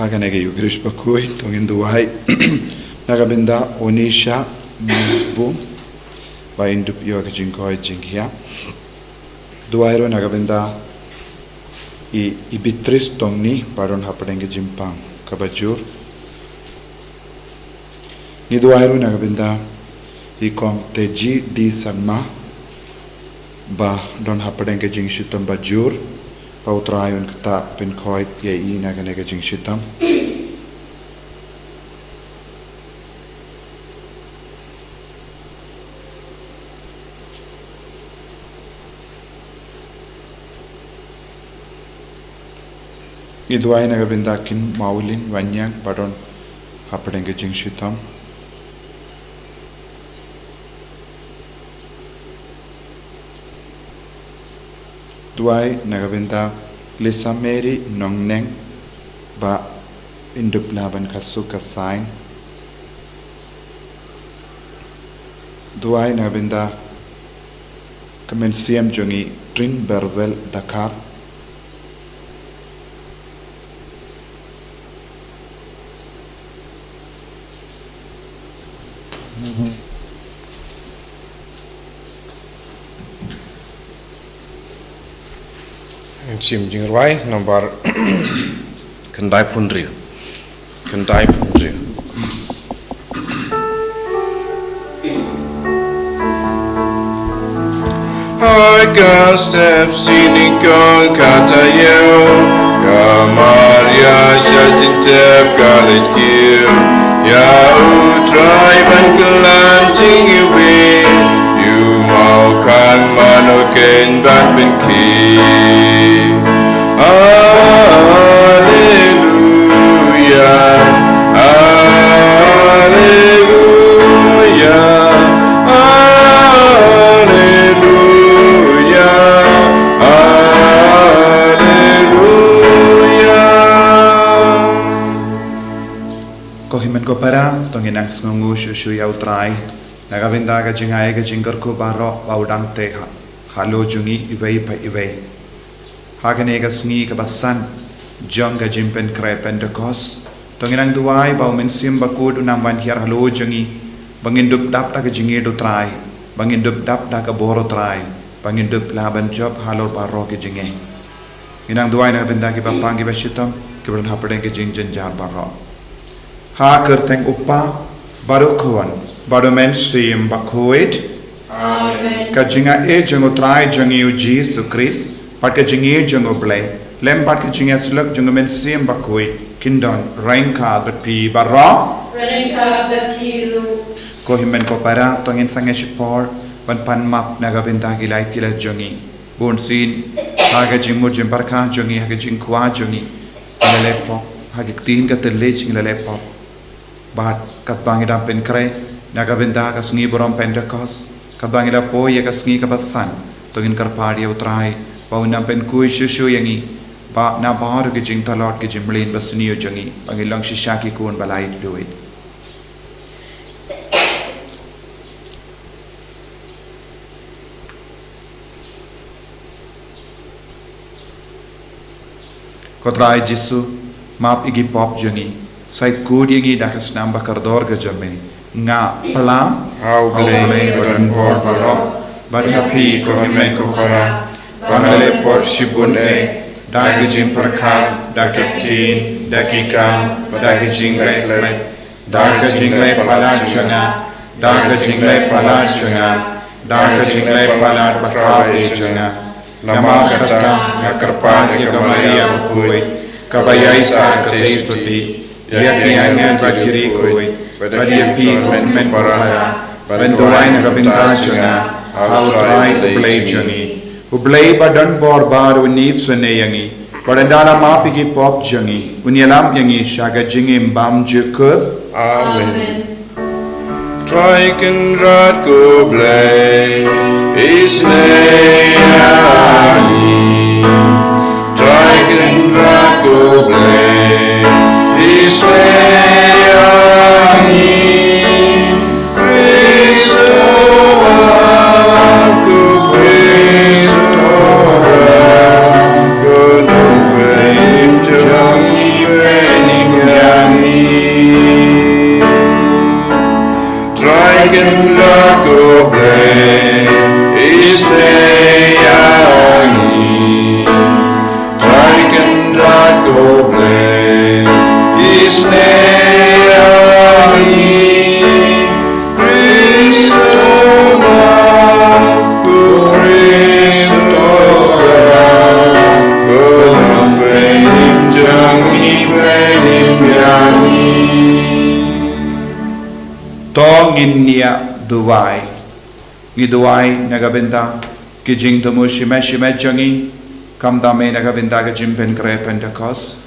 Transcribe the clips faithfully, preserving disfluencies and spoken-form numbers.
Ha kane ka Eucharist bakhuid, to ngin duwai na ka bynta Onisha Mosbu, ba in dup ïoh ka jingkoit jingkhiah. Duwai ruh na ka bynta i, i Beatrice Tongni, ba don hapdeng ka jingpang kaba jur. Ngi duwai ruh na ka bynta i Kong Teji D Sangma, ba don hapdeng ka jingshitom ba jur, ba U Trai un ktah pynkhoit ïa i na kane ka jingshitom. Ngi duwai na ka bynta Kin Maulin Wanyang, ba don hapdeng ka jingshitom. Duwai na ka bynta Lisa Mary Nongneng, ba in dup lah ban khatsuk khatsan. Duwai na ka bynta ka mynsiem jong i Trin Berwel Dakar. Shim jingrwai nambar khyndai phew hynriew. Khyndai phew hynriew. Ha ka step sini kong kata ïew, ka Maria sha jingtep ka leit kiew. Ïa U Trai ban kylla jingiwei, ïa u maw khang mano keiñ ban pynkiew. Aleluia, aleluia, aleluia, aleluia. Ko hynmen ko para, to ngin nang sngewnguh shuh shuh ïa U Trai na ka bynta ka jingai ka jingkyrkhu baroh ba u dang teh ha halor jong ngi iwei pa iwei. Ha kane ka sngi kaba san jong ka jingpynkhreh Pentekost, to ngin nang duwai ba U Mynsiem Bakhuid un nang wan hiar halor jong ngi, ba ngin dup dap da ka jingïeit U Trai, ba ngin dup dap da ka bor U Trai, ba ngin dup lah ban jop halor baroh ki jingeh. Ngin nang duwai na ka bynta kiba pang kiba shitom, kiba don hapdeng ki jingjynjar baroh. Ha ka kyrteng U Kpa, bad U Khun, bad U Mynsiem Bakhuid. Amen. Ka jingaiei jong U Trai jong ngi U Jisu Khrist, bad ka jingïeit jong U Blei, lem bad ka jingïasyllok jong U Mynsiem Bakhuid, kin don ryngkat bad phi baroh. Ryngkat bad phi ruh. Ko hynmen ko para, to ngin sangeh shipor ban pan map na ka bynta ki lait ki lait jong ngi. Bunsien ha ka jingmut jingpyrkhat jong ngi, ha ka jingkwah jong ngi, ngi la leh pop, ha ki ktien ka thylliej ngi la leh pop. Bad katba ngi dang pynkhreh na ka bynta ka sngi burom Pentekost, katba ngi la poi ïa ka sngi kaba san, to ngin kyrpad ïa U Trai ba un nang pynkhuid shuh shuh ïa ngi, ba na baroh ki jingtlot ki jingmlien ba sniew jong ngi, ba ngin long shisha ki khun ba lait duid. Ko Trai Jisu, map ïa ki pop jong ngi, sa khuid ïa ngi da ka snam ba kordor ka jong me. Nga pla ha U Blei ba don bor baroh, bad ha phi ko hynmen ko para, ba nga la leh pop shibun eh, da ka jingpyrkhat, da ka ktien, da ki kam, da ka jingleh palat, da ka jingleh palat jong nga, da ka jingleh palat jong nga, da ka jingleh palat ba kawei jong nga. Namar kata nga kyrpad ïa ka Maria bakhuid, kaba ïaisah ka tei sutdi, ïa ki angel bad ki riewkhuid, bad ïa phi ko hynmen ko para, ban duwai na ka bynta jong nga ha U Trai U Blei jong ngi. U Blei ba don bor bad un isynei ïa ngi, bad ynda la map ïa ki pop jong ngi, un ïalam ïa ngi sha ka jingim bymjukut. Amen. Trai Kynrad ko Blei, isynei ïa ngi. Trai Kynrad ko Blei, isynei ïa ngi. Khrist, ko Khrist, ko Nongpynim jong ngi, pynïeng Kynrad ko Blei, isynei ïa ngi. Trai Kynrad ko Blei, isynei ïa ngi. Khristomah, ko Khristomah, ko Nongpynim jong ngi, pynim ïa ngi. To ngin ïa duwai. Ngi duwai na ka bynta ki jingthmu shimet shimet jong ngi, khamtam eh na ka bynta ka jingpynkhreh Pentekost.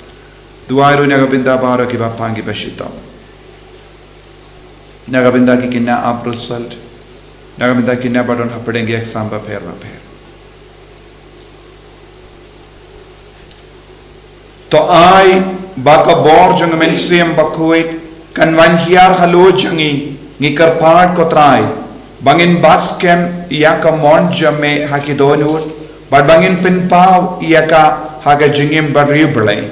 Duwai ruh na ka bynta baroh kiba pang kiba shitom. Na ka bynta ki khynnah ap result. Na ka bynta ki khynnah ba don hapdeng ki exam bapher bapher. To ai ba ka bor jong ka Mynsiem Bakhuid kan wan hiar halor jong ngi, ngi kyrpad ko Trai, ba ngin bat skhem ïa ka mon jong me ha ki dohnud, bad ba ngin pynpaw ïa ka ha ka jingim bariewblei.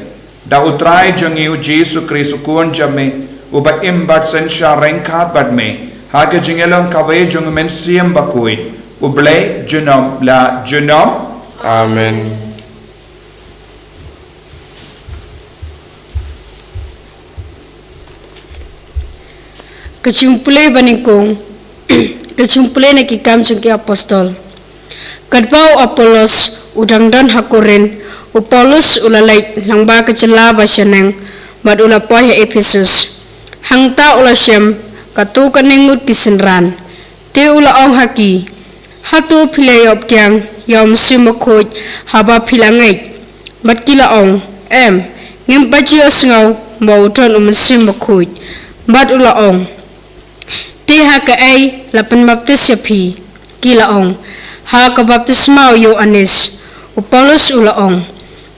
Da U Trai jong ngi U Jisu Khrist U Khun jong me, uba im bad synshar ryngkat bad me ha ka jingïalong kawei jong U Mynsiem Bakhuid, U Blei junom la junom. Amen. Ka jingpule banyngkong. Ka jingpule na Ki Kam jong ki Apostol. Katba u Apollos u dang don ha Korinth, u Paulus u la leit lyngba ka jylla ba shaneng, bad u la poi ha Ephesus. Hangta u la shem katto katne ngut ki synran. Te u la ong ha ki, hato phi la ïoh pdiang ïa U Mynsiem Bakhuid haba phi la ngeit? Bad ki la ong, em, ngim pat ju ïohsngew ba u don U Mynsiem Bakhuid. Bad u la ong, te ha kaei la pynbaptis ïa phi? Ki la ong, ha ka baptisma u Ïoannis. U Paulus u la ong,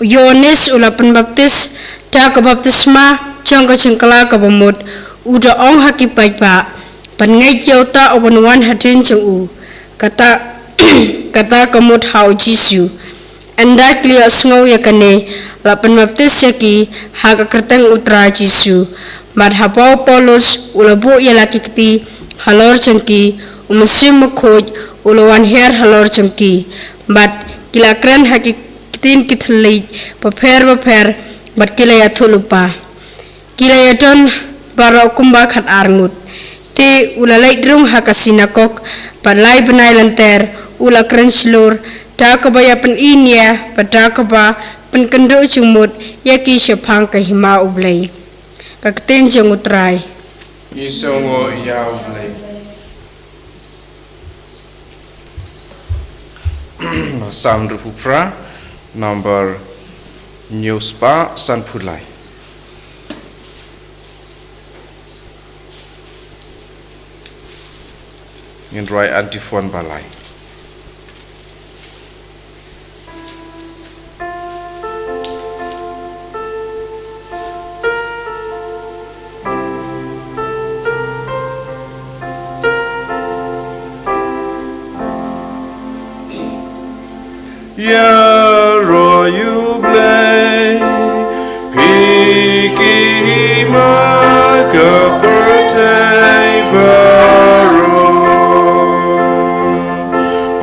u Ïoannis u la pynbaptis da ka baptisma jong ka jingkylla kaba mut, u da ong ha ki paidbah, ban ngeit ïa uta uban wan hadien jong u. Kata, kata ka mut ha U Jisu. Ynda ki la ïohsngew ïa kane, la pynbaptis ïa ki ha ka kyrteng U Trai Jisu. Bad haba u Paulus u la buh ïa la ki kti halor jong ki, U Mynsiem Bakhuid u la wan hiar halor jong ki. Bad ki la kren ha ki ktien ki thylliej bapher bapher, bad ki la ïathuh lypa. Ki la ïadon baroh kumba khatar ngut. Te u la leit rung ha ka sinagog, bad lai bnai lynter u la kren shlur da kaba ïapyni nia, bad da kaba pynkynduh jingmut ïa ki shaphang ka hima U Blei. Ka ktien jong U Trai. Ngi sngewnguh ïa U Blei. Salm hynriewphew phra, number hynñiewspah sanphew lai. Ngin rwai antiphon ba lai. Ïaroh ïa U Blei, phi ki hima ka pyrthei baroh.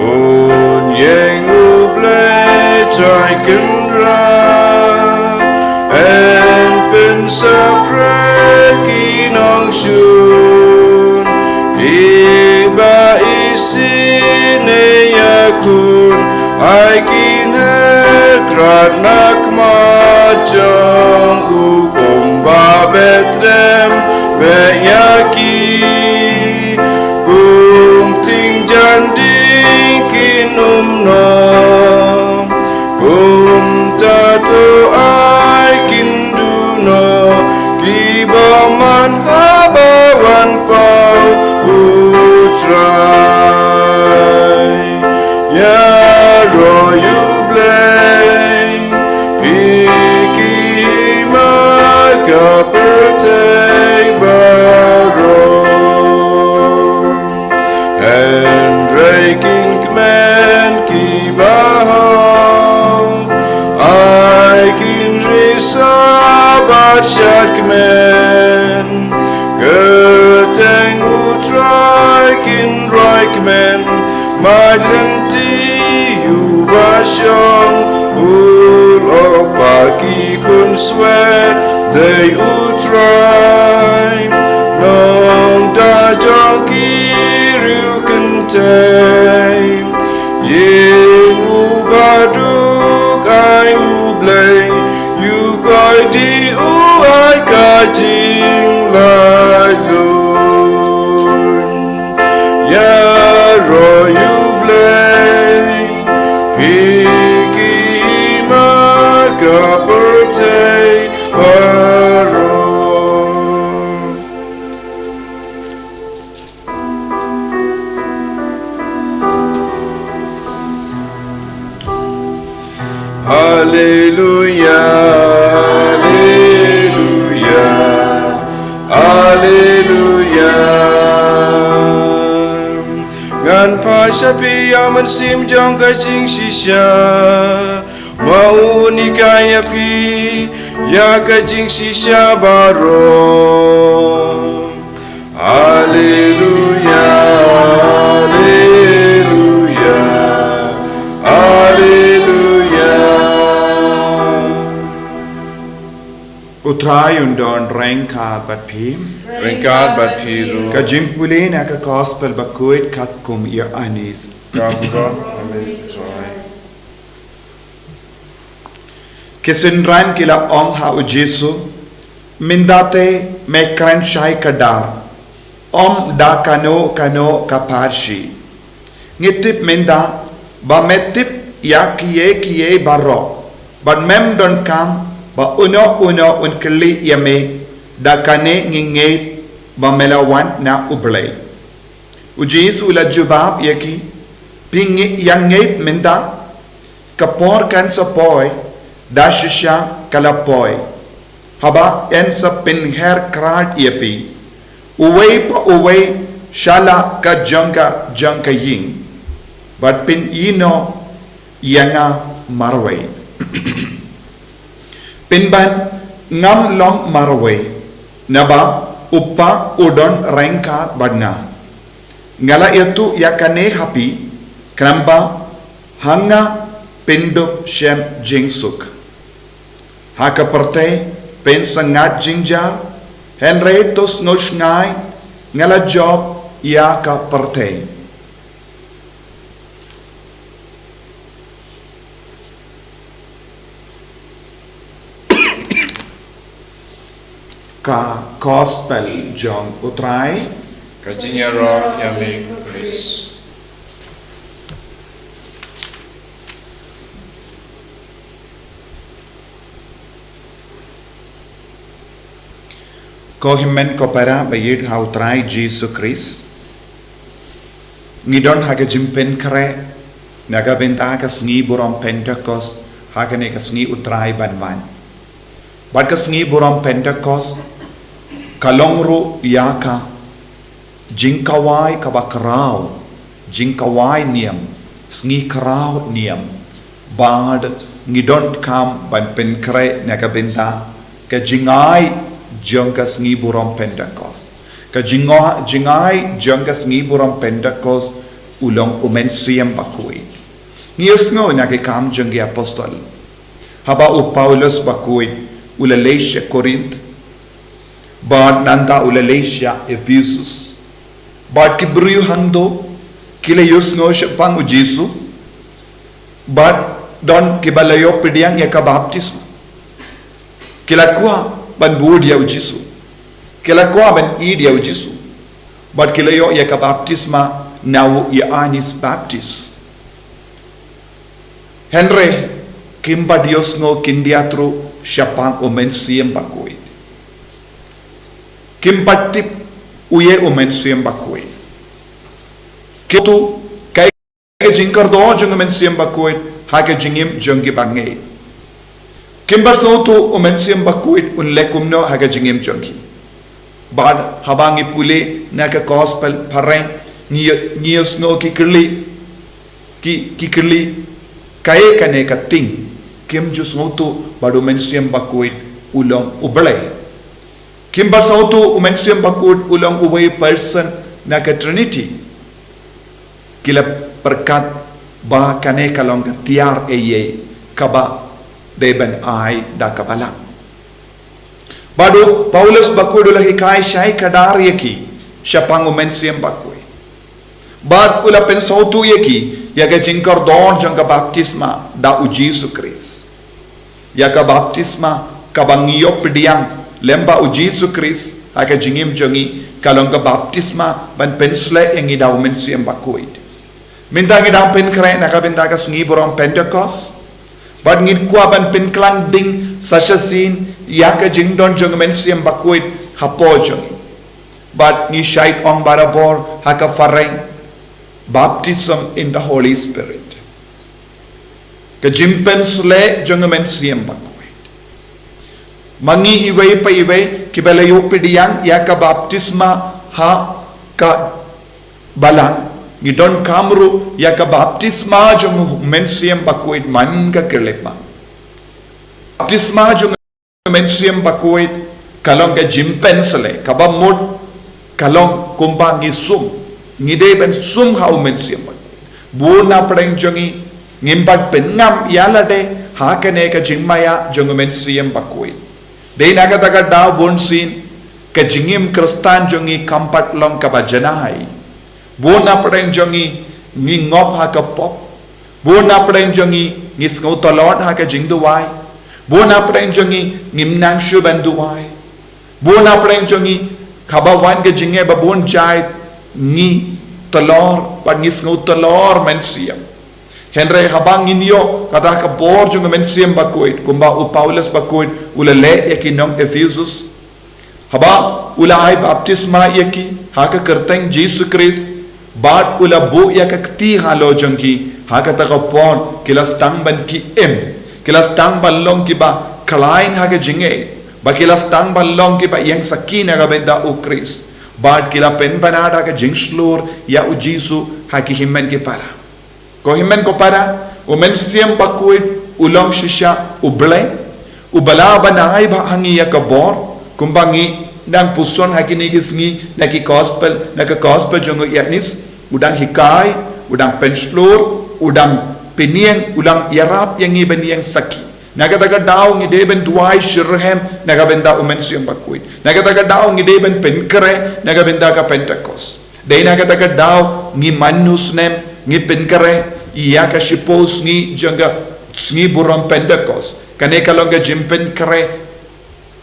Un ïeng U Blei Trai Kynrad, yn pynsaphriang ki nongshun, kiba isynei ïa khun, ai ki neh krad na khmat jong u, kumba Bethlehem beh ïa ki. Kum thing janding kin ym noh, kumta to ai kin duh noh, kiba man haba wan paw U Trai. Ïaroh ïa U Blei, phi ki hima ka pyrthei baroh. Hynrei kin kmen ki Kmen, ma lynti u ba shong, u lok ba ki khun swet, dei u Trai. Nongda jong ki riewkynthei, ïing u ba duk ai u Blei, ïoh koit ïa u ai ka jinglaitluid. Ïaroh ïa u Blei, phi ki hima ka pyrthei baroh. Alleluia, alleluia, alleluia. Ngan phah sha phi ïa u mynsiem jong ka jingshisha, ma un hikai ïa phi ïa ka jingshisha baroh. Alleluia, alleluia, alleluia. U Trai un don ryngkat bad phi. Ryngkat bad phi ruh. Ka jingpule na ka Gospel bakhuid katkum u Ïoannis. Ka burom ha me, Trai. Ki synran ki la ong ha u Jisu, mynta te me kren shai kdar, ym da kano kano ka pharshi. Ngi tip mynta ba me tip ïa kiei kiei baroh, bad mem donkam ba uno uno un kylli ïa me, da kane ngi ngeit ba me la wan na u Blei. U Jisu u la jubab ïa ki, phi ngi ïa ngeit mynta? Ka por kan sa poi, da shisha ka la poi, haba yn sa pynher krad ïa phi, uwei pa uwei sha la ka jong ka jong ka ïing, bad phin ïehnoh ïa nga marwei. Pynban ngam long marwei, naba u Kpa u don ryngkat bad nga. Nga la ïathuh ïa kane ha phi, khnang ba ha nga phin dup shem jingsuk. Ha ka pyrthei phin sa ngat jingjia, hynrei to sngewsngai, nga la jop ïa ka pyrthei. Ka Gospel jong u Trai. Ka jingïaroh ïa me ko Khrist. Ko hynmen ko para ba ïeit ha u Trai Jisu Khrist. Ngi don ha ka jingpynkhreh na ka bynta ka sngi burom Pentekost, ha kane ka sngi u Trai ban wan. Bad ka sngi burom Pentekost ka long ruh ïa ka jingkhawai kaba khraw, jingkhawai niam, sngi khraw niam. Bad ngi donkam ban pynkhreh na ka bynta ka jingai jong ka sngi burom Pentekost. Ka jinga-, jingai jong ka sngi burom Pentekost u long u Mynsiem Bakhuid. Ngi ïohsngew na ki Kam jong ki Apostol, haba u Paulus bakhuid u la leit sha Korinth, bad nangta u la leit sha Ephesus. Bad ki briew hangto ki la ïohsngew shaphang u Jisu, bad don kiba la ïoh pdiang ïa ka baptisma. Ki la kwah ban bud ïa u Jisu. Ki la kwah ban ïeit ïa u Jisu. Bad ki la ïoh ïa ka baptisma na u Ïoannis Baptist. Hynrei kim pat ïohsngew khyndiat ruh shaphang u Mynsiem Bakhuid. Kim pat tip uei u Mynsiem Bakhuid. Ki tu, kaei ka jingkordor jong u Mynsiem Bakhuid ha ka jingim jong ki bangeit. Kim pat sngewthuh u Mynsiem Bakhuid un leh kumno ha ka jingim jong ki. Bad haba ngi pule na ka Gospel phareng, ngi, ngi ïohsngew ki kylli, ki, ki kylli, kaei kane ka thing. Kim ju sngewthuh ba u Mynsiem Bakhuid u long u Blei. Kim pat sngewthuh u Mynsiem Bakhuid u long uwei person na ka Trinity. Ki la pyrkhat ba kane ka long ka tiar eiei kaba dei ban ai da ka balang. Bad u Paulus bakhuid u la hikai shai kdar ïa ki shaphang u Mynsiem Bakhuid. Bad u la pynsngewthuh ïa ki ïa ka jingkordor jong ka baptisma da u Jisu Khrist. Ïa ka baptisma kaba ngi ïoh pdiang lem bad u Jisu Khrist ha ka jingim jong ngi ka long ka baptisma ban pynsleh ïa ngi da u Mynsiem Bakhuid. Mynta ngi dang pynkhreh na ka bynta ka sngi burom Pentekost. Bad ngi kwah ban pynkhlaiñ ding sa shisien ïa ka jingdon jong u Mynsiem Bakhuid hapoh jong ngi. Bad ngi shait ong barabor ha ka phareng, baptism in the Holy Spirit. Ka jingpynsleh jong u Mynsiem Bakhuid. Ma ngi iwei pa iwei kiba la ïoh pdiang ïa ka baptisma ha ka balang, ngi donkam ruh ïa ka baptisma jong u Mynsiem Bakhuid man ka khyllipmat. Baptisma jong u Mynsiem Bakhuid ka long ka jingpynsleh, kaba mut ka long kumba ngi sum, ngi dei ban sum ha u Mynsiem Bakhuid. Bun na pdeng jong ngi ngim pat pynngam ïa lade ha kane ka jingmaïa jong u Mynsiem Bakhuid. Dei na kata ka daw bunsien ka jingim Khristan jong ngi kam pat long kaba janai. Bun na pdeng jong ngi ngi ngop ha ka pop. Bun na pdeng jong ngi ngi sngew tlot ha ka jingduwai. Bun na pdeng jong ngi ngim nang shuh ban duwai. Bun na pdeng jong ngi kaba wan ka jingeh ba bun jait ngi tlor bad ngi sngew tlor mynsiem. Hynrei haba ngin ïoh kata ka bor jong u Mynsiem Bakhuid kumba u Paulus bakhuid u la leh ïa ki nong Ephesus. Haba u la ai baptisma ïa ki ha ka kyrteng Jisu Khrist bad u la buh ïa ka kti halor jong ki, ha kata ka por ki la sdang ban ki im, ki la sdang ban long kiba khlaiñ ha ka jingngeit, ba ki la sdang ban long kiba ïeng sakhi na ka bynta u Khrist. Bad ki la pynbna da ka jingshlur ïa u Jisu ha ki hynmen ki para. Ko hynmen ko para, u Mynsiem Bakhuid u long shisha u Blei, uba la ban ai bha ha ngi ïa ka bor, kumba ngi dang pyrshang ha kine ki sngi na ki gospel, na ka gospel jong u Ïoannis, u dang hikai, u dang pynshlur, u dang pynïeng, u dang ïarap ïa ngi ban ïeng sakhi. Na kata ka daw ngi dei ban duwai shitrhem na ka bynta u Mynsiem Bakhuid. Na kata ka daw ngi dei ban pynkhreh na ka bynta ka Pentekost. Dei na kata ka daw ngi mano snem ngi pynkhreh ïa ka shiphew sngi jong ka sngi burom Pentekost. Kane ka long ka jingpynkhreh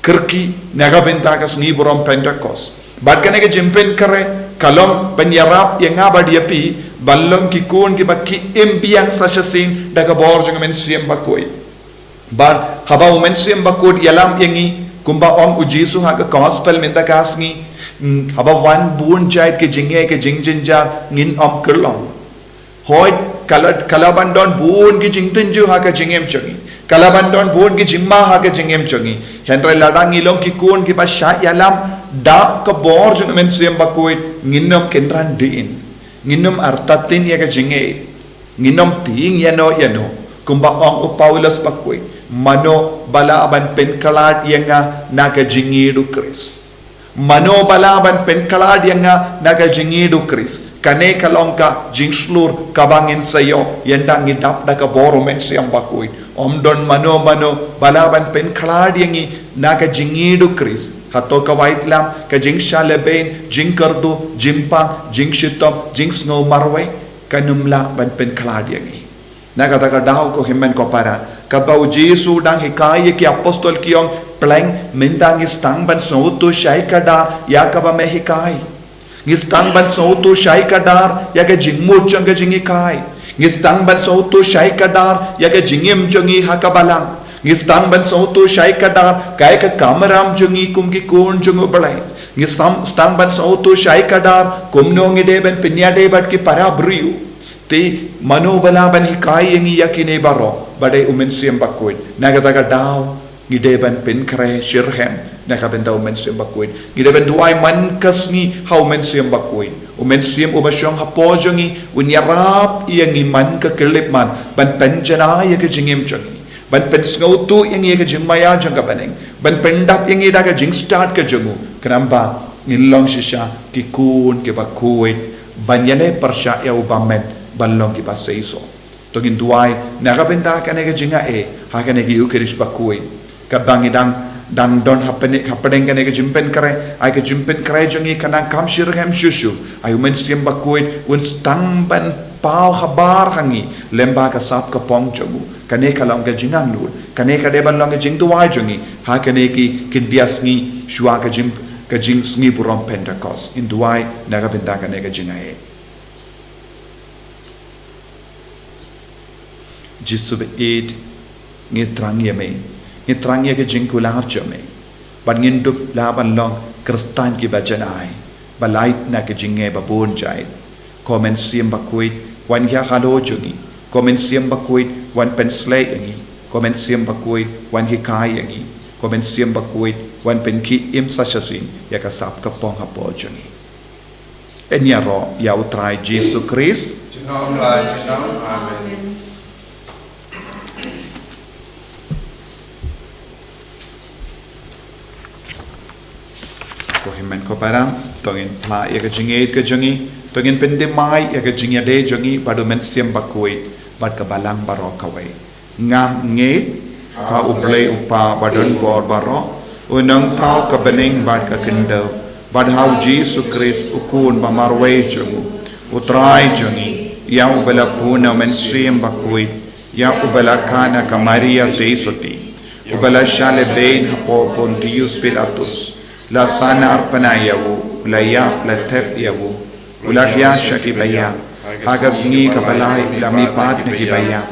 kyrkieh na ka bynta ka sngi burom Pentekost. Bad kane ka jingpynkhreh ka long ban ïarap ïa nga bad ïa phi ban long ki khun kiba ki im biang sa shisien da ka bor jong u Mynsiem Bakhuid. Bad haba u Mynsiem Bakhuid u ïalam ïa ngi kumba ong u Jisu ha ka gospel mynta ka sngi, mm, haba wan bun jait ki jingeh ki jingjynjar ngin ym kyrlong. Hooid, ka la, ka la ban don bun ki jingtynjuh ha ka jingim jong ngi. Ka la ban don bun ki jingma ha ka jingim jong ngi. Hynrei lada ngi long ki khun kiba shah ïalam da ka bor jong u Mynsiem Bakhuid ngin ym kynran dien. Ngin ym artatien ïa ka jingngeit. Ngin ym tieng ïano ïano. Kumba ong u Paulus bakhuid, mano ba lah ban pynkhlad ïa nga na ka jingïeit u Khrist. Mano ba lah ban pynkhlad ïa nga na ka jingïeit u Khrist. Kane ka long ka jingshlur kaba ngin sa ïoh ynda ngi dap da ka bor u Mynsiem Bakhuid. Ym don mano mano ba lah ban pynkhlad ïa ngi na ka jingïeit u Khrist. Hato ka waitlam, ka jingshah lehbeiñ, jingkyrduh, jingpang, jingshitom, jingsngew marwei, kan ym lah ban pynkhlad ïa ngi. Na kata ka daw ko hynmen ko para, katba u Jisu u dang hikai ïa ki apostol ki ong, pleng mynta ngi sdang ban sngewthuh shai kdar ïa kaba me hikai. Ngi sdang ban sngewthuh shai kdar ïa ka jingmut jong ka jinghikai. Ngi sdang ban sngewthuh shai kdar ïa ka jingim jong ngi ha ka balang. Ngi sdang ban sngewthuh shai kdar kaei ka kamram jong ngi kum ki khun jong u Blei. Ngi sdang, sdang ban sngewthuh shai kdar kumno ngi dei ban pynïadei bad ki para briew. Te mano ba lah ban hikai ïa ngi ïa kine baroh? Ba dei u Mynsiem Bakhuid. Na kata ka daw ngi dei ban pynkhreh shitrhem na ka bynta u Mynsiem Bakhuid. Ngi dei ban duwai man ka sngi ha u Mynsiem Bakhuid. U Mynsiem uba shong hapoh jong ngi un ïarap ïa ngi man ka khyllipmat ban pynjanai ïa ka jingim jong ngi, ban pynsngewthuh ïa ngi ïa ka jingmaïa jong ka bneng, ban pyndap ïa ngi da ka jingstad ka jong u, khnang ba ngin long shisha ki khun kiba khuid ban ïaleh pyrshah ïa u bymmen ban long kiba seisoh. To ngin duwai na ka bynta kane ka jingaiei ha kane ka Eucharist bakhuid, katba ngi dang, dang don hapdeng, hapdeng kane ka jingpynkhreh, ai ka jingpynkhreh jong ngi kan nang kham shi rhem shuh shuh. Ai u Mynsiem Bakhuid un sdang ban paw habar ha ngi lyngba ka sap ka pong jong u. Kane ka long ka jingangnud, kane ka dei ban long ka jingduwai jong ngi ha kine ki khyndiat sngi shuwa ka jing, ka jingsngi burom Pentecost. Ngin duwai na ka bynta kane ka jingaiei. Jisu baieit, ngi thrang ïa me, ngi thrang ïa ka jingkular jong me, bad ngin dup lah ban long Khristan kiba jan ai, ba lait na ka jingngeit ba bun jait. Ko Mynsiem Bakhuid, wan hiar halor jong ngi. Ko Mynsiem Bakhuid, wan pynshlei ïa ngi. Ko Mynsiem Bakhuid, wan hikai ïa ngi. Ko Mynsiem Bakhuid, wan pynkhih im sa shisien ïa ka sap ka pong hapoh jong ngi. Ngin ïaroh ïa u Trai Jisu Khrist. Junom la junom. Amen. Ko hynmen ko para, to ngin phla ïa ka jingngeit ka jong ngi, to ngin pynthymmai ïa ka jingïadei jong ngi bad u Mynsiem Bakhuid bad ka Balang baroh kawei. Nga ngeit ha U Blei U Kpa badonbor baroh, U Nongthaw ka bneng bad ka khyndew, bad ha u Jisu Khrist U Khun ba marwei jong u, U Trai jong ngi, ïa uba la pun na u Mynsiem Bakhuid, ïa uba la kha na ka Maria Theisotti, uba la shah lehbeiñ hapoh Pontius Pilatus, la sahnarphna ïa u, u la ïap, la thep ïa u, u la hiar sha kiba ïap, ha ka sngi kaba lai u la mihpat na kiba ïap,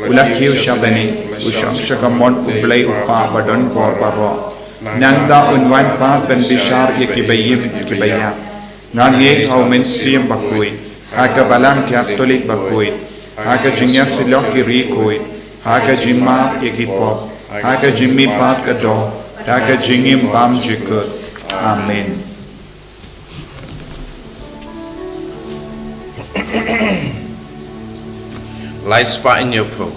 u la kiew sha bneng, u shong sha kamon U Blei U Kpa badonbor baroh. Nangta un wan pat ban bishar ïa kiba im, kiba ïap. Nga ngeit ha u Mynsiem Bakhuid, ha ka Balang Katholik bakhuid, ha ka jingïasyllok ki riewkhuid, ha ka jingmap ïa ki pop, ha ka jingmihpat ka doh, ha ka jingim bymjukut. Amen. Lai spah in your poem.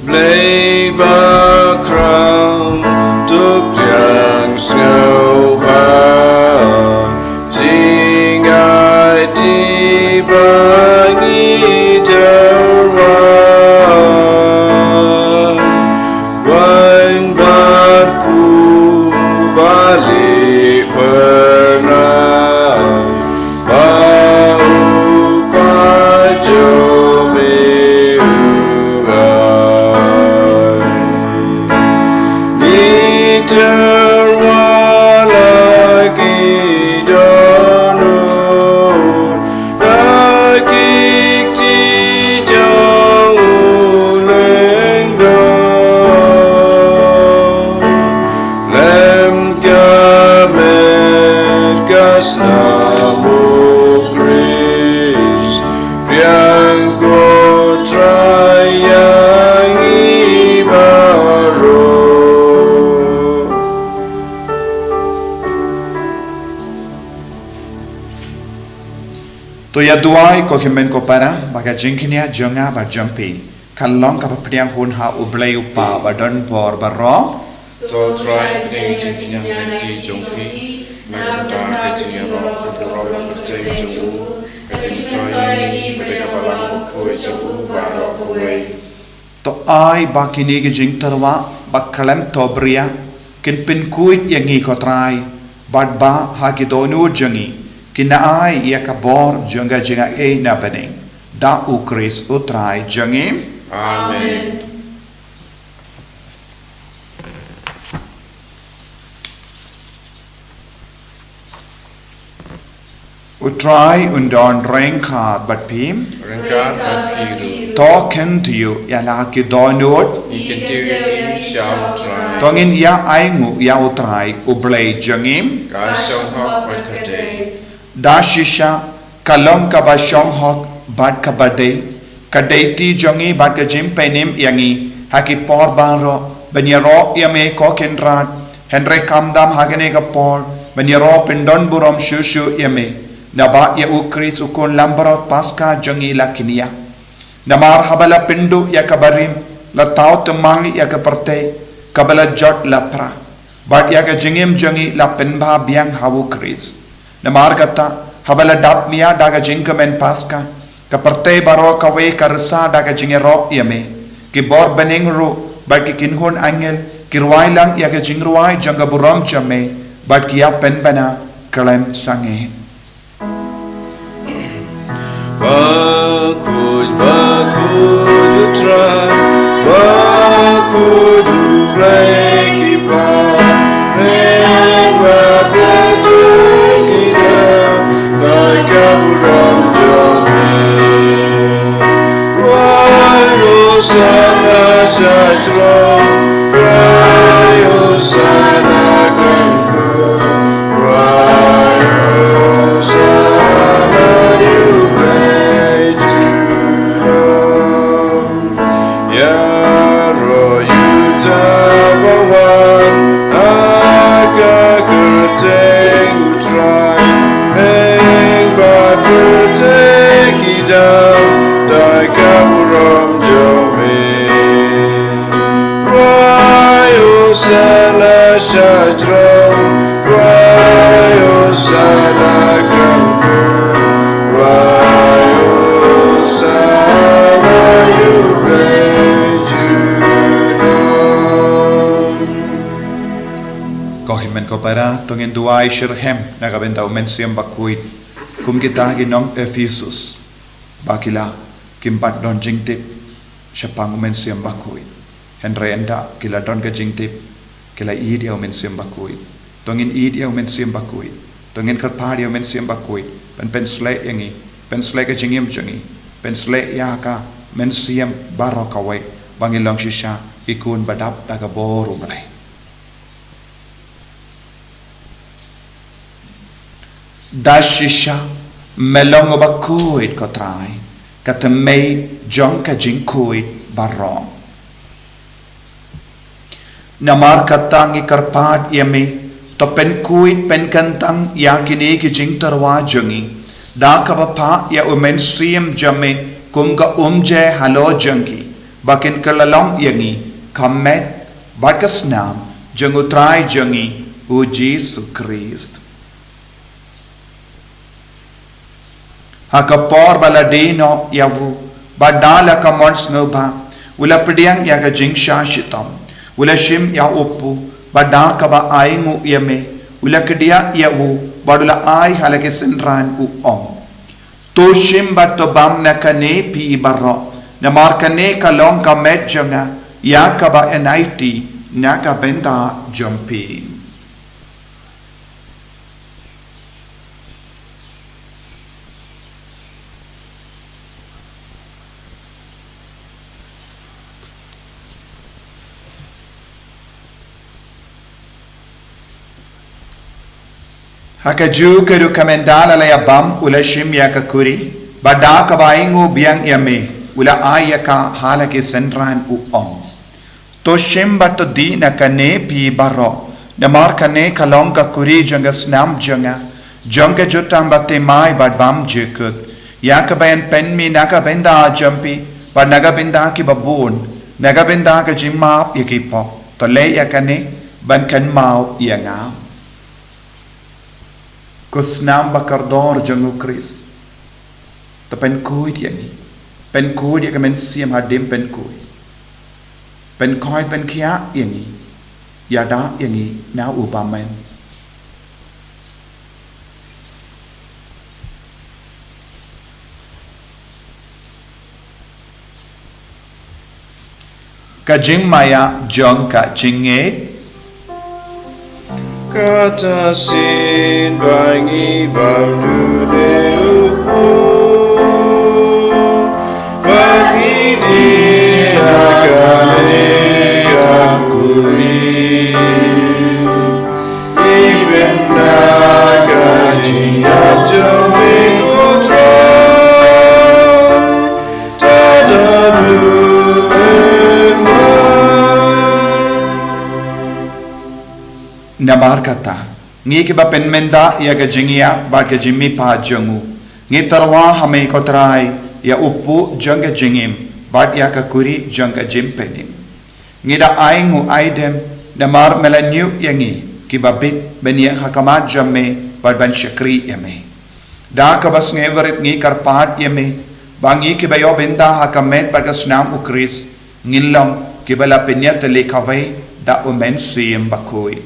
Blei ba khraw, to pdiang sngewbha, jingaiei ba ngi tyrwa. Wan bad u Blei pynban, ba u Kpa jong me u ai. Ngi tyrwa la ki dohnud, ha ki kti jong u Lyngdoh. Lem ka met ka snam u Khrist, pdiang ko Trai ïa ngi baroh. To ïa duwai ko hynmen ko para, ba ka jingkñia jong nga bad jong phi kan long kaba pdiang hun ha U Blei U Kpa badonbor baroh. To Trai, pdiang jingkñia ha ka kti jong phi, na ka bynta ka jingïaroh ka burom ka kyrteng jong u, ka jingtoi ïa ngi bad ïa ka Balang bakhuid jong u baroh kawei. To ai ba kine ki jingtyrwa ba khlem thohbria kin pynkhuid ïa ngi ko Trai, bad ba ha ki dohnud jong ngi kin ai ïa ka bor jong ka jingaiei na bneng. Da u Khrist u Trai jong ngi. Amen. U Trai un don ryngkat bad phi. Ryngkat bad phi ruh. To khyndiat ïa la ki dohnud. Ngi khyndiat ïa ngi sha u Trai. To ngin ïa ainguh ïa u Trai U Blei jong ngi. Ka shong hok bad ka dei. Da shisha ka long kaba shong hok bad kaba dei, ka dei kti jong ngi bad ka jingpynim ïa ngi ha ki por baroh ban ïaroh ïa me ko Kynrad. Hynrei khamtam ha kane ka por ban ïaroh pyndonburom shuh shuh ïa me, naba ïa u Khrist u Khun langbrot Paskha jong ngi la kñia. Namar haba la pynduh ïa ka barim, la thaw thymmai ïa ka pyrthei kaba la jot la pra, bad ïa ka jingim jong ngi la pynbha biang ha u Khrist. Namar kata, haba la dap mih da ka jingkmen Paska, ka pyrthei baroh kawei ka risa da ka jingïaroh ïa me. Ki bor bneng ruh bad ki kynhun angel ki rwai lang ïa ka jingrwai jong ka burom jong me, bad ki ïa pynbna khlem sangeh. Bakhuid, bakhuid u Trai, bakhuid u Blei ki pareng, ba pyrthei ki dang dei ka burom jong me. Cry Hosanna sha throne, cry Hosanna khlem kut, cry Hosanna ïa u Blei junom. Ïaroh ïa uta ba wan ha ka kyrteng u Trai, bneng bad pyrthei ki dang dei ka burom jong me. Cry Hosanna sha throne, cry Hosanna khlem kut, cry Hosanna ïa u Blei junom. Ko hynmen ko para, to ngin duwai shitrhem na ka bynta u Mynsiem Bakhuid, kum kita ki nong Ephesus ba ki la, kim pat don jingtip shaphang u Mynsiem Bakhuid. Hynrei ynda ki la don ka jingtip, ki la ïeit ïa u Mynsiem Bakhuid. To ngin ïeit ïa u Mynsiem Bakhuid. To ngin kyrpad ïa u Mynsiem Bakhuid ban pynsleh ïa ngi, pynsleh ka jingim jong ngi, pynsleh ïa ka mynsiem baroh kawei, ba ngin long shisha ki khun ba dap da ka bor U Blei. Da shisha me long uba khuid, ko Trai, ka thymmei jong ka jingkhuid baroh. Namar kata ngi kyrpad ïa me, to pynkhuid pynkyntang ïa kine ki jingtyrwa jong ngi da kaba phah ïa u Mynsiem jong me kum ka umjai halor jong ki, ba kin kylla long ïa ngi ka met bad ka snam jong u Trai jong ngi u Jisu Khrist. Ha ka por ba la die noh ïa u, bad da la ka mon sngewbha u la pdiang ïa ka jingshah shitom, u la shim ïa u pu, bad da kaba ainguh ïa me u la kdiah ïa u, bad u la ai ha la ki synran, u ong: To shim bad to bam na kane phi baroh, namar kane ka long ka met jong nga, ïa kaba yn aiti na ka bynta jong phi. Ha kajuh ka rukom ynda la ïa bam, u la shim ïa ka kuri, bad da kaba ainguh biang ïa me, u la ai ïa ka ha la ki synran, u ong: To shim bad to dih na kane phi baroh, namar kane ka long ka kuri jong ka snam jong nga, jong ka jutang bathymmai bad bymjukut, ïa kaba yn pynmih na ka bynta jong phi bad na ka bynta kiba bun, na ka bynta ka jingmap ïa ki pop. To leh ïa kane ban kynmaw ïa nga. Ko snam ba kordor jong u Khrist, to pynkhuid ïa ngi. Pynkhuid ïa ka mynsiem hadien pynkhuid. Pynkhuid pynkhiah ïa ngi. Ïada ïa ngi na u bymman. Ka jingmaïa jong ka jingngeit. Kata shisien ba ngi bam dune u pu, ba ngi die na kane ka kuri. Ngi bynta ka jingïap jong me, ko Trai, ta da duh. Namar kata, ngi kiba pynmynta ïa ka jingïap bad ka jingmihpat jong u, ngi tyrwa ha me, ko Trai, ïa u pu jong ka jingim, bad ïa ka kuri jong ka jingpynim. Ngi da ainguh aidem, namar me la ñiuh ïa ngi kiba bit ban ïeng ha khmat jong me bad ban shakri ïa me. Da kaba sngewrit ngi kyrpad ïa me ba ngi kiba ïoh bynta ha ka met bad ka snam U Khrist ngin long kiba la pynïatylli kawei da U Mynsiem Bakhuid.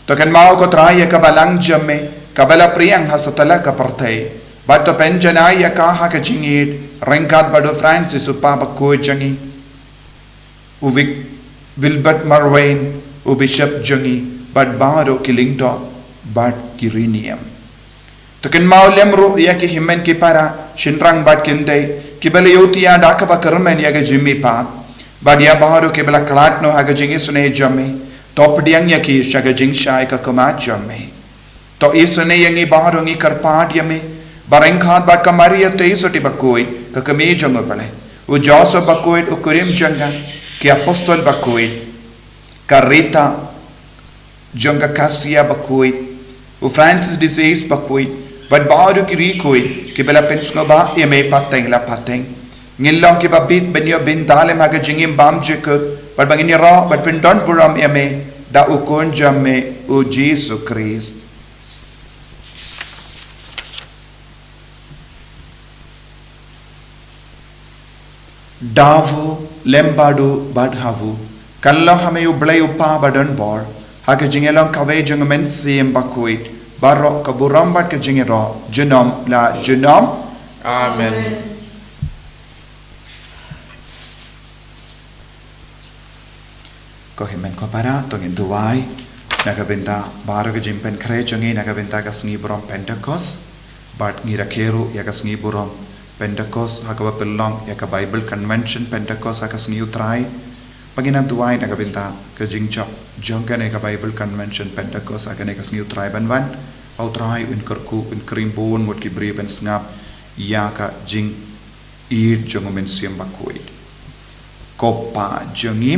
To kynmaw ko Trai ïa ka balang jong me kaba la pdiang ha satlak ka pyrthei, bad to pynjanai ïa ka ha ka jingïeit ryngkat bad U Francis u Papa Bakhuid jong ngi, u Vic-, Wilbert Marwein u Bishop jong ngi, bad baroh ki lyngdoh bad ki riewniam. To kynmaw lem ruh ïa ki hynmen ki para, shynrang bad kynthei kiba la ïohthiah da kaba kyrmen ïa ka jingmihpat, bad ïa baroh kiba la khlad noh ha ka jingisynei jong me. To pdiang ïa ki sha ka jingshai ka khmat jong me. To isynei ïa ngi baroh, ngi kyrpad ïa me ba ryngkat bad ka Maria Theisotti Bakhuid, ka kmie jong U Blei, u Joseph Bakhuid u kurim jong ka, ki apostol bakhuid, ka Rita jong ka Cassia Bakhuid, u Francis de Sales Bakhuid, bad baroh ki riewkhuid kiba la pynsngewbha ïa me pateng la pateng, ngin long kiba bit ban ïoh bynta lem ha ka jingim bymjukut, bad ba ngin ïaroh bad pyndonburom ïa me da U Khun jong me, U Jisu Khrist. Da u lem bad u bad ha u, kan long ha me U Blei U Kpa badonbor, ha ka jingïalong kawei jong U Mynsiem Bakhuid, baroh ka burom bad ka jingïaroh junom la junom. Amen. Ko hynmen ko para, to ngin duwai na ka bynta baroh ka jingpynkhreh jong ngi na ka bynta ka sngi burom Pentecost, bad ngi rakhe ruh ïa ka sngi burom Pentecost ha kaba pynlong ïa ka Bible Convention Pentecost ha ka sngi U Trai. Ba ngin duwai na ka bynta ka jingjop jong kane ka Bible Convention Pentecost ha kane ka sngi U Trai ban wan. Ba U Trai un kyrkhu, un khring bun ngut ki briew ban sngap ïa ka jing ïeit jong U Mynsiem Bakhuid. Ko Pa jong ngi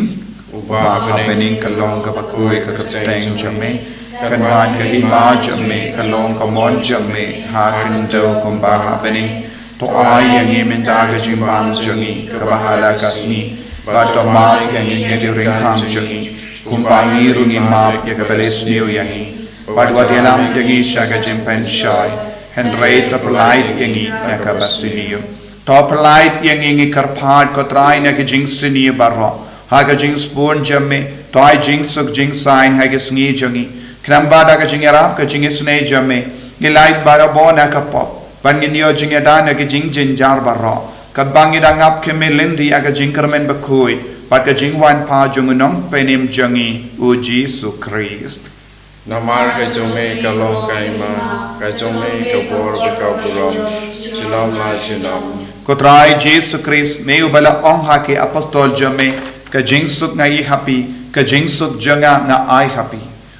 uba ha bneng, ka long kaba khuid ka kyrteng jong me, kan wan ka hima jong me, ka long ka mon jong me ha khyndew kumba ha bneng. To ai ïa ngi mynta ka jingbam jong ngi kaba ha la ka sngi, bad to map ïa ngi ïa ki ryngkang jong ngi, kumba ngi ruh ngi map ïa kiba leh sniew ïa ngi, bad wat ïalam ïa ngi sha ka jingpynshoi, hynrei to pyllait ïa ngi na kaba sniew. To pyllait ïa ngi, ngi kyrpad ko Trai, na ka jingsniew baroh, ha ka jingsbun jong me, to ai jingsuk jingsaiñ ha ka sngi jong ngi. Khnang ba da ka jingïarap ka jingisynei jong me, ngi lait barabor na ka pop, bad ngin ïoh jingïada na ka jingjynjar baroh, katba ngi dang ap khmih lynti ïa ka jingkyrmen bakhuid bad ka jingwan pat jong U Nongpynim jong ngi, U Jisu Khrist. Namar ka jong me ka long ka hima, ka jong me ka bor bad ka burom, junom la junom. Ko Trai Jisu Khrist, me uba la ong ha ki apostol jong me, ka jingsuk nga ïoh ha phi, ka jingsuk jong nga nga ai ha phi.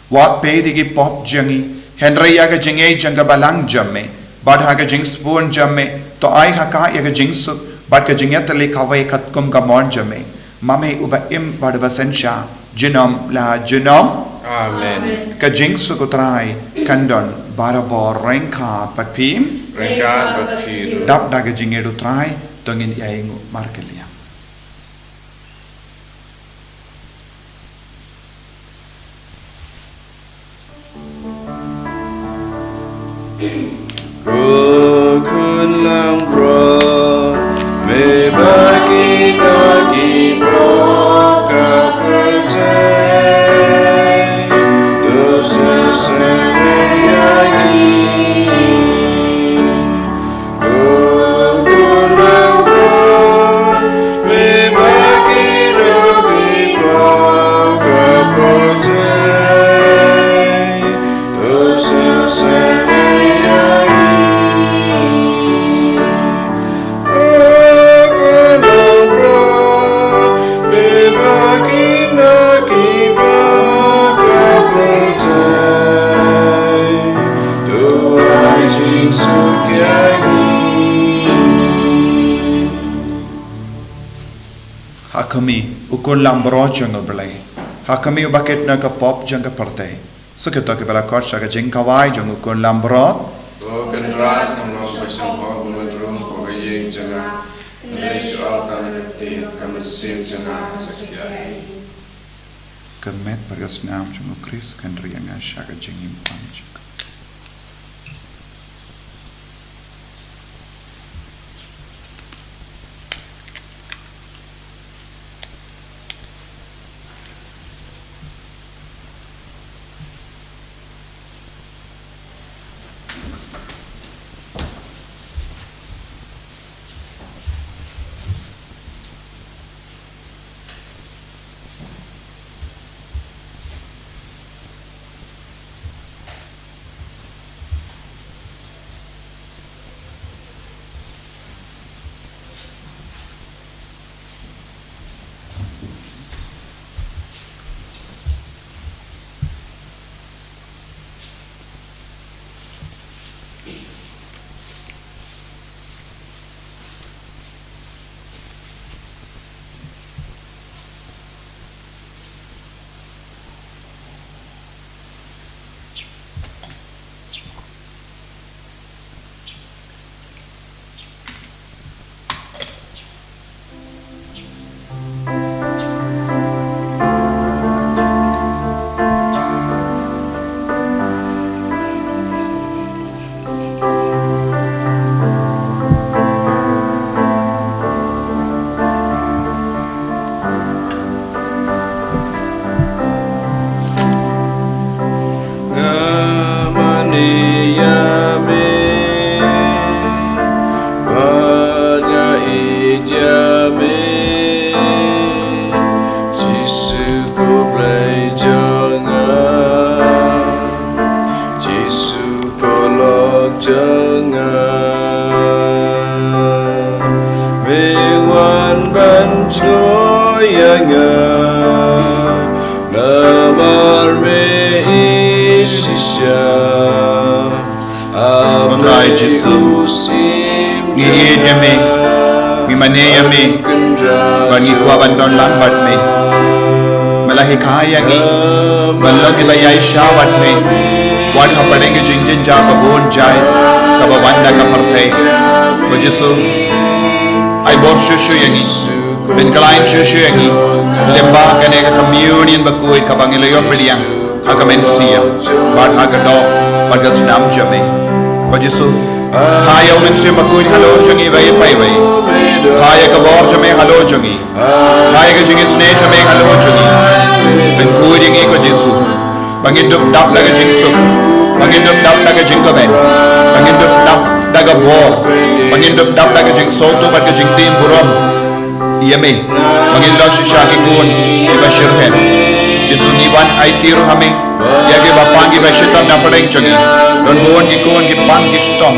Wat peit ïa ki pop jong ngi, hynrei ïa ka jingïeit jong ka balang jong me, bad ha ka jingsbun jong me, to ai ha ka ïa ka jingsuk bad ka jingïatylli kawei katkum ka mon jong me, ma me uba im bad uba synshar junom la junom. Amen. Ka jingsuk U Trai kan don barabor ryngkat bad phi. Ryngkat bad phi ruh. Dap da ka jingïeit U Trai, to ngin ïa ainguh markylliang. Ko Khun langbrot, me ba ki, ba ki brot ka pyrthei, to sngewsynei ïa ngi. Ha khmih, U Khun langbrot jong U Blei. Ha khmih, uba kit na ka pop jong ka pyrthei. Sa kito kiba la khot sha ka jingkhawai jong U Khun langbrot. Ko Kynrad, ngam long ba shem hok ban wan rung hapoh ka ïing jong nga, hynrei shu ong tang ka ktien, Sien jong nga sa khia ïa i. Ka met bad ka snam jong u Khrist kan ri ïa nga sha ka jingim bymjukut. Nga mane ïa me, ba nga ïeit ïa me, Jisu ko Blei jong nga, Jisu Paralok jong nga, me wan ban jngoh ïa nga, namar me i shisha. Ko Trai Jisu, ngi ïeit ïa me, ngi mane ïa me, bad ngi kwah ban don lang bad me. Me la hikai ïa ngi ban long kiba ïaishah bad me, wat hapdeng ki jingjynjar ba bun jait kaba wan na ka pyrthei. Ko Jisu, ai bor shuh shuh ïa ngi, pynkylla shuh shuh ïa ngi lyngba kane ka communion bakhuid kaba ngi la ïoh pdiang ha ka mynsiem bad ha ka doh bad ka snam jong me. Ko Jisu, ha ïa u Mynsiem Bakhuid halor jong ngi iwei pa iwei. Ha ïa ka bor jong me halor jong ngi. Ha ïa ka jingisynei jong me halor jong ngi. Pynkhuid ïa ngi ko Jisu, ba ngin dup dap da ka jingsuk, ba ngin dup dap da ka jingkmen, ba ngin dup dap da ka bor, ba ngin dup dap da ka jingsngewthuh bad ka jingtim burom ïa me, ba ngin long shisha ki khun kiba shitrhem. Jisu, ngi wan aiti ruh ha me ïa kiba pang kiba shitom na pdeng jong ngi. Don bun ki khun ki pang ki shitom,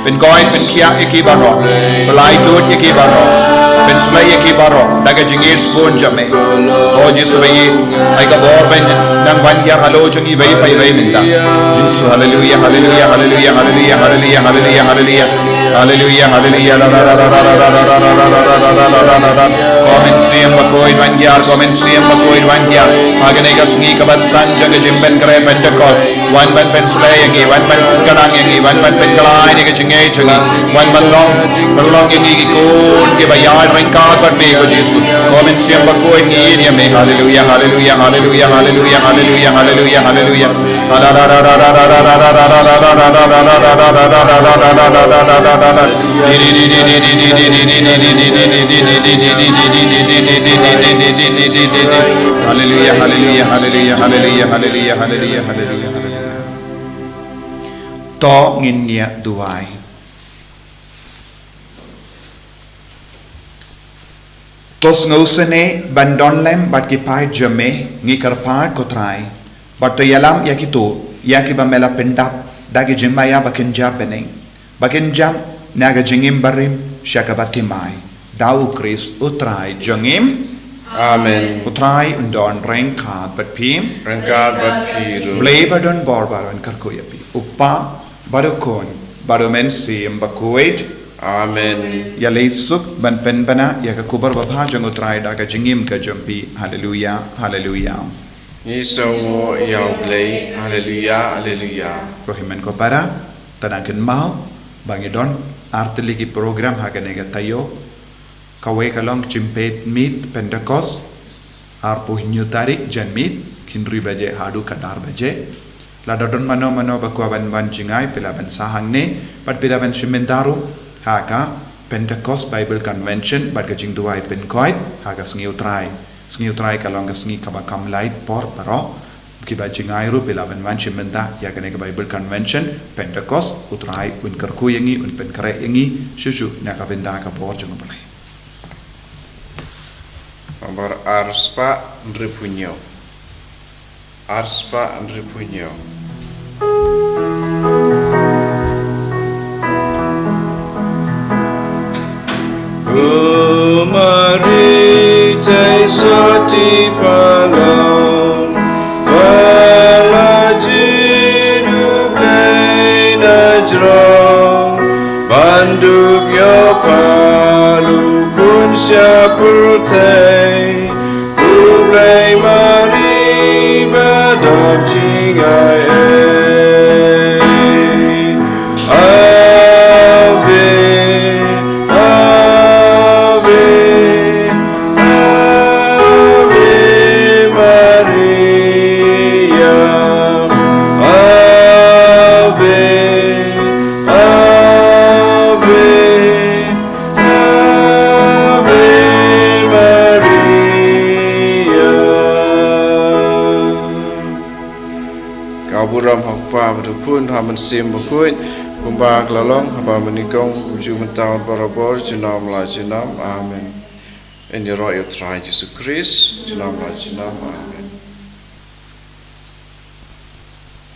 pynkhiah pynkhiah ïa ki baroh, pyllait dud ïa ki baroh, pynsleh ïa ki baroh da ka jingïeit sbun jong me. O Jisu ba ïeit, ai ka bor ban nang ban hiar halor jong ngi iwei pa iwei mynta. Jisu, haleluia, haleluia, haleluia, haleluia, haleluia, haleluia, haleluia. Haleluia, haleluia. Ko Mynsiem Bakhuid wan hiar, ko Mynsiem Bakhuid wan hiar ha kane ka sngi kaba san jong ka jingpynkhreh Pentekost. Wan ban pynsleh ïa ngi, wan ban pynkylla ïa ngi, wan ban pynkylla ïa ka jingngeit jong ngi, wan ban long, ban long ïa ngi ki khun kiba ïaid ryngkat bad me ko Jisu. Ko Mynsiem Bakhuid ngi ïeit ïa me. Haleluia, haleluia, haleluia, haleluia, haleluia, haleluia, haleluia. Haleluia, haleluia, haleluia, haleluia, haleluia, haleluia, haleluia, haleluia. To ngin ïa duwai. To sngewsynei ban don lem bad ki paid jong me, ngi kyrpad ko Trai. Bad to ïalam ïa kito ïa kiba me la pyndap da ki jingmaïa ba kynja bneng, ba kynja na ka jingim barim sha kaba thymmai, da u Khrist u Trai jong ngi. Amen. U Trai un don ryngkat bad phi. Ryngkat bad phi ruh. Blei ba don bor baroh un kyrkhu ïa phi. U Kpa bad u Khun bad u Mynsiem Bakhuid. Amen. Ïaleh suk ban pynbna ïa ka khubor babha jong u Trai da ka jingim ka jong phi. Haleluia, haleluia. Ngi sngewnguh ïa u Blei. Haleluia, haleluia. Ko hynmen ko para, to ngin kynmaw ba ngi don artylli ki program ha kane ka taïew. Kawei ka long ka jingpeit miet Pentekost, arphew hynñiew tarik janmiet, hynriew baje haduh khatar baje. Lada don mano mano ba kwah ban wan jngai, phi lah ban sah hangne, bad phi lah ban shim bynta ruh ha ka Pentecost Bible Convention bad ka jingduwai pynkhuid ha ka sngi U Trai. Sngi U Trai ka long ka sngi kaba kham lait por baroh. Kiba jngai ruh phi lah ban wan shim bynta ïa kane ka Bible Convention. Pentecost, U Trai un kyrkhu ïa ngi, un pynkhreh ïa ngi shuh shuh na ka bynta ka bor jong U Blei. Nombar arspah hynriewphew hynñiew. Arspah hynriewphew hynñiew. Ko Mari te sati palong, ba la jied U Blei na jrong, ban dup ïoh palu khun sha pyrthei, U Blei Mari ba dap jngai ei. Ave, Ave, Ave Maria. Ave, Ave, Ave Maria. Ka burom ha U Kpa bad U Khun, ha U Mynsiem Bakhuid, kumba ka la long haba mynnyngkong, kumjuh mynta, barabor, junom la junom. Amen. Ngin ïaroh ïa U Trai Jisu Khrist, junom la junom. Amen.